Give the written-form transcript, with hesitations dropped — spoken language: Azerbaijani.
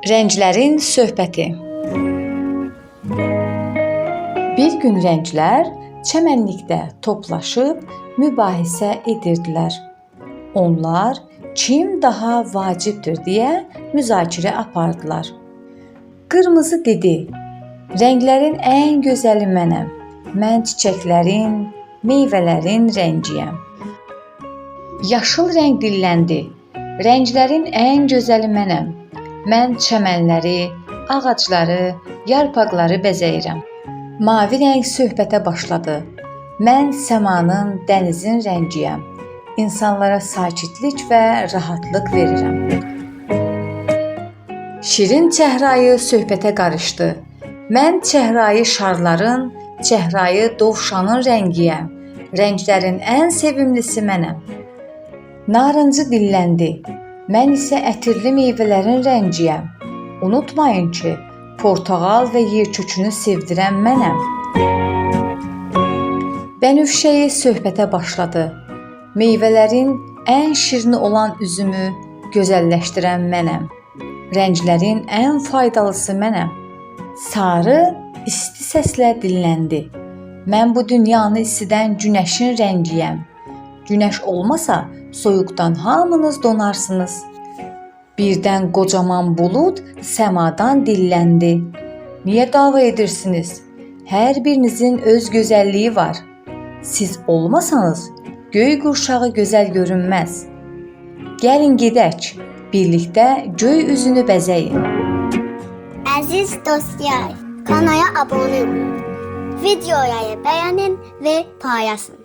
Rənglərin söhbəti. Bir gün rənglər çəmənlikdə toplaşıb mübahisə edirdilər. Onlar kim daha vacibdir deyə müzakirə apardılar. Qırmızı dedi: "Rənglərin ən gözəli mənəm. Mən çiçəklərin, meyvələrin rəngiyəm." Yaşıl rəng dilləndi: "Rənglərin ən gözəli mənəm. Mən çəmənləri, ağacları, yarpaqları bəzəyirəm." Mavi rəng söhbətə başladı: "Mən səmanın, dənizin rəngiyəm. İnsanlara sakitlik və rahatlıq verirəm." Şirin çəhrayı söhbətə qarışdı: "Mən çəhrayı şarların, çəhrayı dovşanın rəngiyəm. Rənglərin ən sevimlisi mənəm." Narıncı dilləndi: "Mən isə ətirli meyvələrin rəngiyəm. Unutmayın ki, portağal və yerkökünü sevdirən mənəm." Bənövşəyi söhbətə başladı: "Meyvələrin ən şirini olan üzümü gözəlləşdirən mənəm. Rənglərin ən faydalısı mənəm." Sarı isti səslə dilləndi: "Mən bu dünyanı isidən günəşin rəngiyəm. Günəş olmasa soyuqdan hamınız donarsınız." Birdən qocaman bulud səmadan dilləndi: "Niyə dava edirsiniz? Hər birinizin öz gözəlliyi var. Siz olmasanız göy qurşağı gözəl görünməz. Gəlin gedək, birlikdə göy üzünü bəzəyin." Əziz dostlar, kanala abone olun. Videoyu beğenin ve paylaşın.